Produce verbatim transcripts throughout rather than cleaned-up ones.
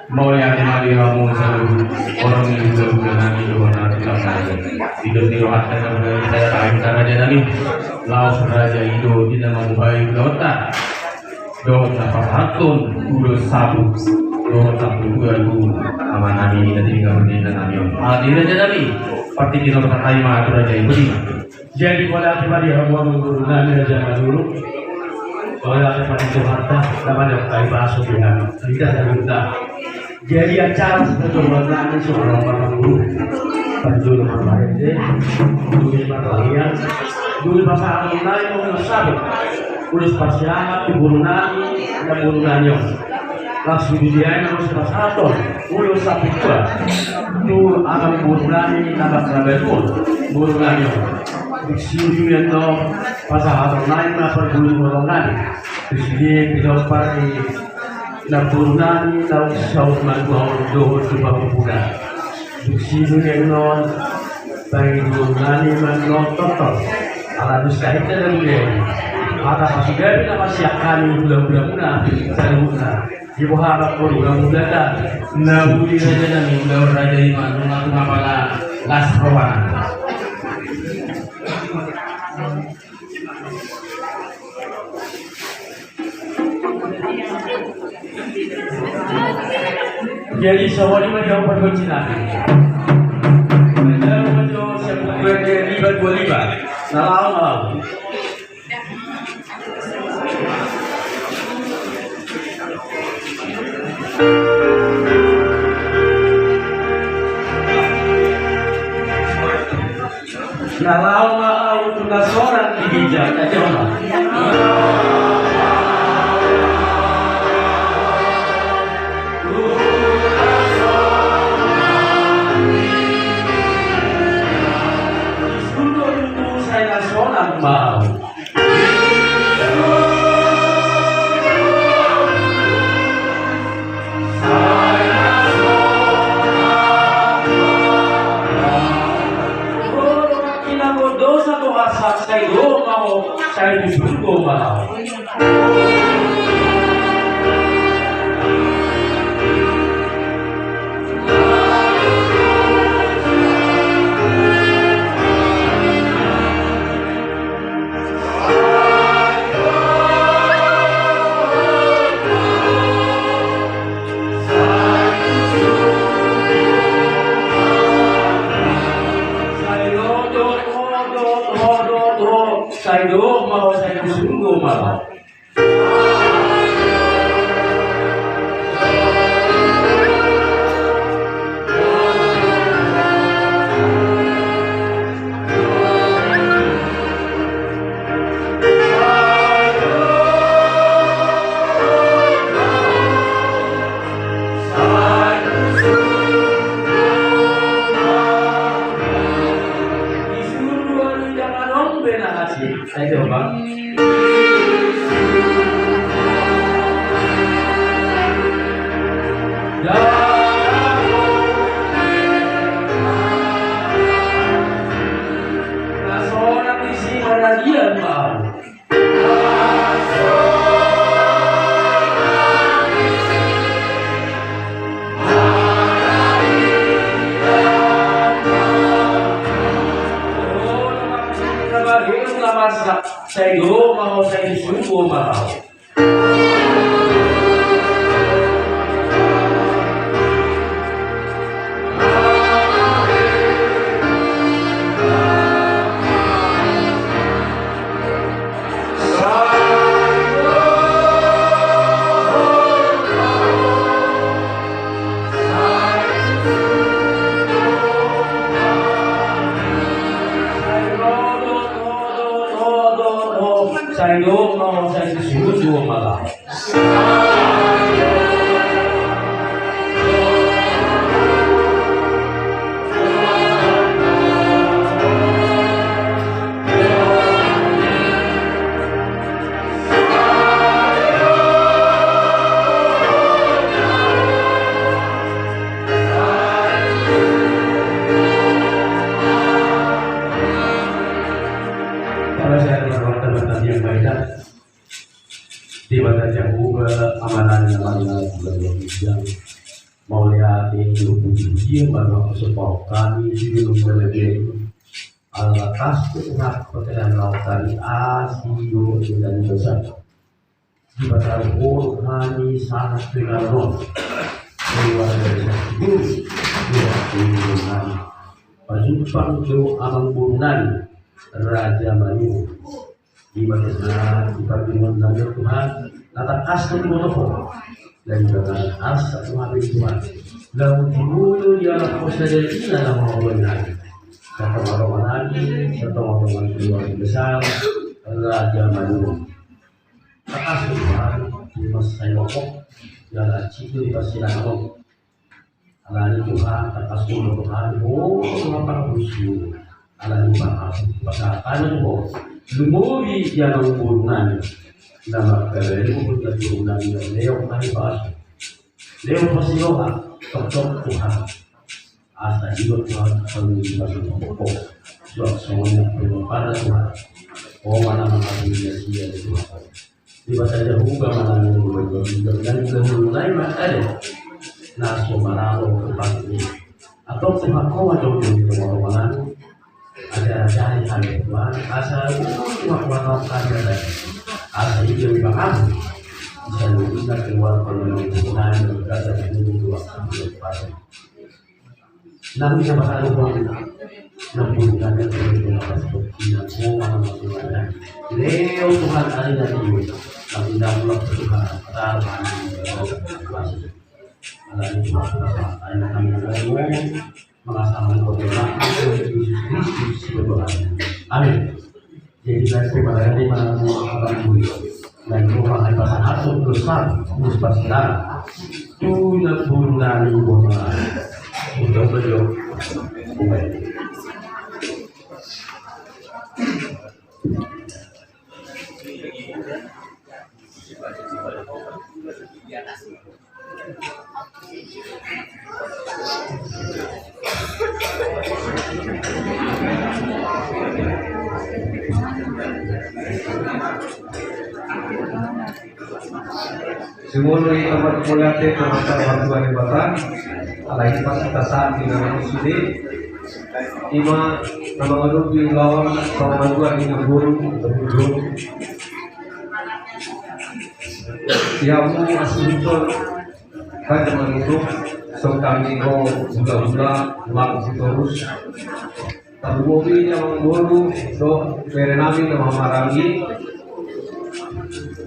Mauliate ma di hamu saluhut, horong ni hulahula nami dohot na tulang nami. Didok ni rohanta na mangaliat raja nami, laos raja i do di na mangubai ulaonta. Dohot na pasahathon ulos sapu, dohot sapu tua tu ama nami na tinggal di na nami on. Mauliate raja nami, partingkian na pasahat ma tu raja i, boti ma. Jadi, mauliate ma di hamu boru nami Raja Manurung. Mauliate ma di Tuhanta na manjangkon baso di hami. Ida da unda. Jadi, acara sipatupaon nami songon na marhaha guru, parjolo marende, dung i martangiang, dung i pasahaton nami ulos sapu, ulos parsirangan tu boru nami, na boru nami on. Laos di dia i na ro sipasahaton ulos sapu tua tu amangboru nami na marhaha guru, boru nami on. Dung i annon pasahaton nami ma parguru ni holong nami. Dung i pinompar ni namboru nami naung saur matua on dohot tu panggual. Dung i annon bahen boru nami ma annon tongtong. Ala dos hita na mule. Hata pasupasu na masiak hami hulahula muna saluhutna. Diboha ma boru na mula da. Na uli raja nami, ulaon raja i ma nunga tu na pala las rohana. Jadi songon i ma di hamu pargonsi nami. Manjalo ma jo siap buat jadi libat dua libat. Na laho ma laho. Na laho ma ahu tu na sonang di ginjang, na jolo. Di surgo tutu sai na sonang ma ahu. Sai do ma ho, sai di surgo ma ho. Sai do ma ho, sai di surgo ma ho. Sai do ma. Na sonang disi maradian ma ahu. Sai do ma ho, sai di surgo ma ho. Yang mauliate, puji-pujian ma dohot pasu-pasu hami di lomba lagi. Ala tangkas tu Tuhan, perkenan laut kami asi do dengan besar. Dipataruhon hami sahat tu inganan on. Keluarga dari satu guru, dua guru nami. Pajumpang jo amang boru nami, Raja Manurung. Ima na diparjolo nami Tuhan, na tangkas do diboto Ho. Dan juga asa Tuhan di Tuhan. Lalu dimulai dia laku saja ina nama Allah nami. Satu orang nami, satu orang keluarga besar, Raja Manurung. Tangkas do Tuhan, di masa saya wokok, jala citu di pasirangan. Alani Tuhan, tangkas do Tuhan, oh, Tuhan panghusu. Alani Tuhan, pasahat hami tu Ho. Lumobi dia na umur nami. Nama kebeli umur dan umur nami, dan leok nami pasu. Leok pasi roha, toktok Tuhan. Asa hidup Tuhan, kalau di dalam pokok. Suap semuanya, pada Tuhan. Oh, mana mengabdi dia, dia Tuhan. Di basa Jahowa manang di basa Jahowa manang di basa Jahowa manang. Na so maralo tu pangki. Atau tu hako atau tu hako manang. Ada cari hal yang Tuhan. Asa tu hako manang ada. Asa itu yang paham. Bisa lupa keluar pengenal Tuhan. Kata dulu dua. Nang na masa depan na pun kami perlu dengan seperti yang Tuhan. Leo Tuhan ada di Tuhan. Kami dah mulai Tuhan. Taruh kami di dalam kasih. Ada di Tuhan. Ada kami dalam merasa mengkotorkan Yesus Kristus sebagai Tuhan. Amin. Jadi, saya terima kasih, Pak Guru. Dan Bapak Ibu, pasahat untuk Ustaz, Ustaz Dara. Tuna pun dari Bapak. Untuk beliau. Sumurung i tempat mauliate, tempat martua ni Debata, alai pas kita saat di dalam sini, ima nama ngadupi lawan sama dua di naburu, naburu. Ya, mu asli betul. Kan teman itu, so kami go gula-gula, lang sitorus. Tapi mobil yang boru, so, bere nami nama Marangi.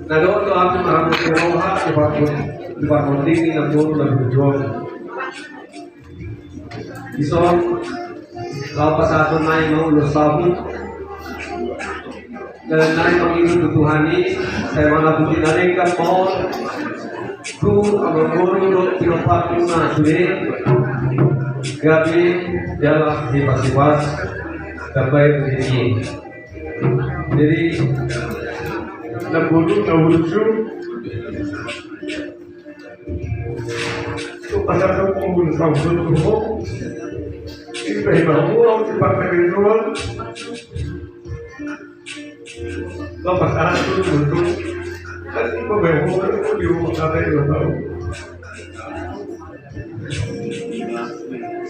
Na do tu aku marambut roha, di parput, di parput ini, na boru, na boru. Ison, lapas aku naik mau lo sabun. Dan naik mau itu kebutuhan ini, saya mana putih dari kan mau. Tu amang boru do tinompar tu na sude. Gabe jala hipas-hipas. Tambai rezeki. Jadi na boru na urusu. Tu pasal tu pun kau tu tu. Ipe mau tu pakai duan. Lapas anak tu mundur. Kan ibu bebo di rumah kata itu tahu.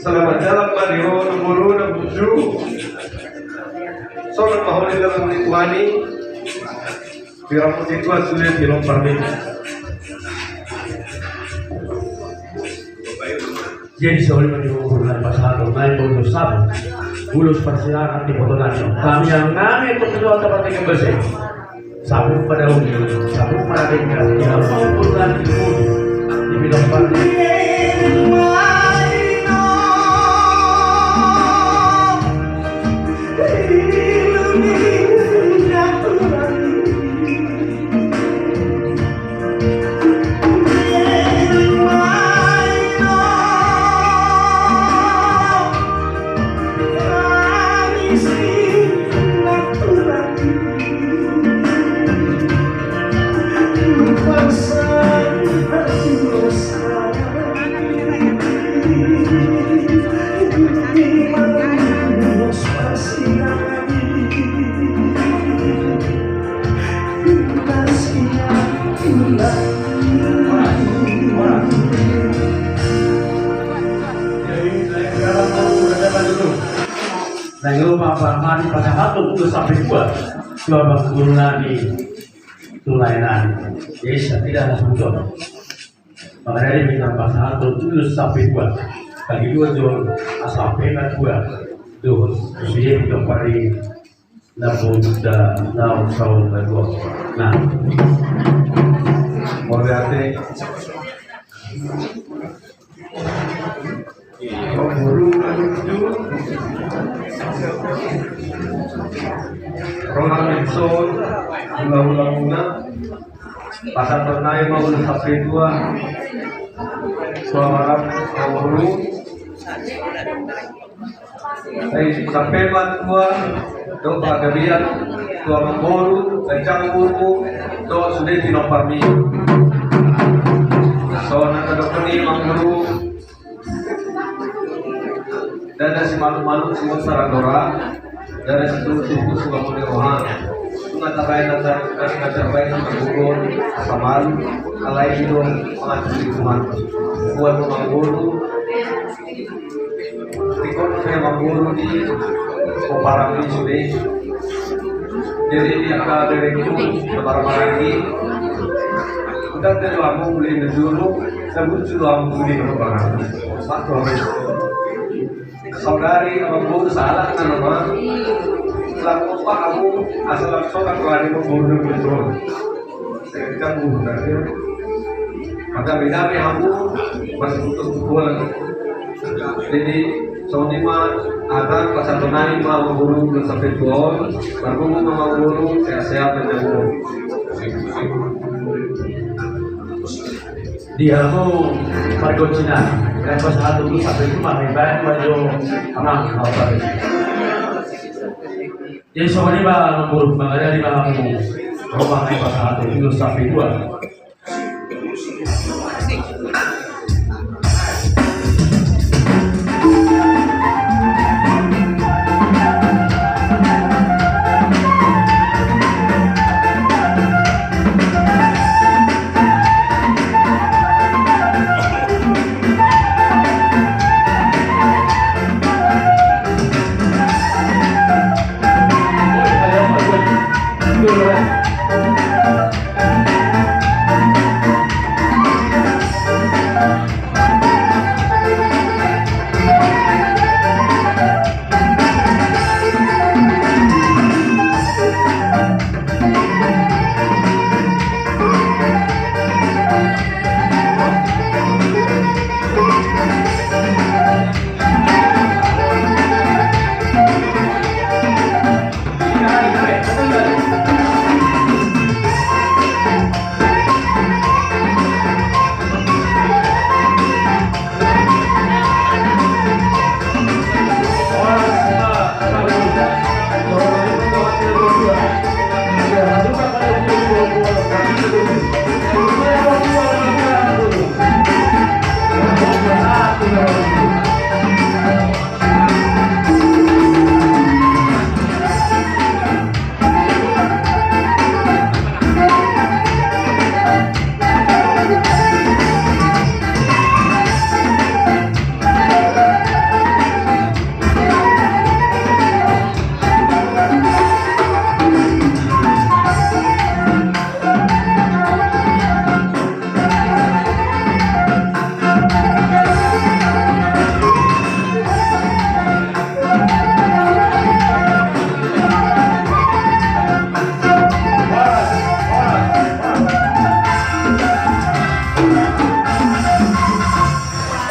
Selamat jalan, Pak Dio, nomor dua, nomor tujuh. Soalnya mau di dalam lingkungan ini, biar mau itu sudah di lompat ini. Jadi, saulima ni umur na pasahaton nai, ulos sabun, ulos parsirangan di poto nami. Kami yang nami ikut ketua tempat ikan bersih. Sabun pada uli, sabun pada tingkat, ya, sabun pada tingkat. Di bidang pada. Nang i ma pasahaton ulos sampe tua tu amang guru nami tu lae nami. Jadi, tidak ada sujud. Makanya dia minta pasahaton ulos sampe tua. Bagi dua jual sampe na tua. Tuh, dia pindah pari. Namun da naung saur na tua. Nah. Mauliate. Guru, ro na mixon, ulang-ulang muna. Pasahaton nai ma ulos sampe tua. Selamat, guru. Ai, sampe ma tua, dohot panggabean, tu amang boru, ganjang umurmu, dohot sude pinomparmi. Songon na tadokkon i amang boru, ndada simalum-malum simonsa randora, ndada situhuk-tuhuk sibahen ni roha. Nunga tabaen na tar-, nunga tabaen na targogo, asa malum, alai i do pangantusi Tuhan. Buat amang boru, Tingkos pe amang boru di pomparan ni sude. Jadi di angka direktur na marhaha maranggi. Udah te do amang boru di jolo, sabut jolo amang boru di pomparan. Saudari amang boru salah kan nama. Lalu apa kamu asal sokat lari amang boru di jolo. Maka beda be hamu, masih butuh pukulan. Jadi, songon i ma, ata pasahaton nai ma amang boru ulos sampe tua on, marpungu ma amang boru, sehat-sehat ma amang boru. Di hamu pargonsi nai, kan pasahaton ulos sampe tua, ma, baik, baik, jo, amang, amang, baik. Jadi songon i ma amang boru, mangajari ma hamu. Ro ma nai pasahaton ulos sampe tua.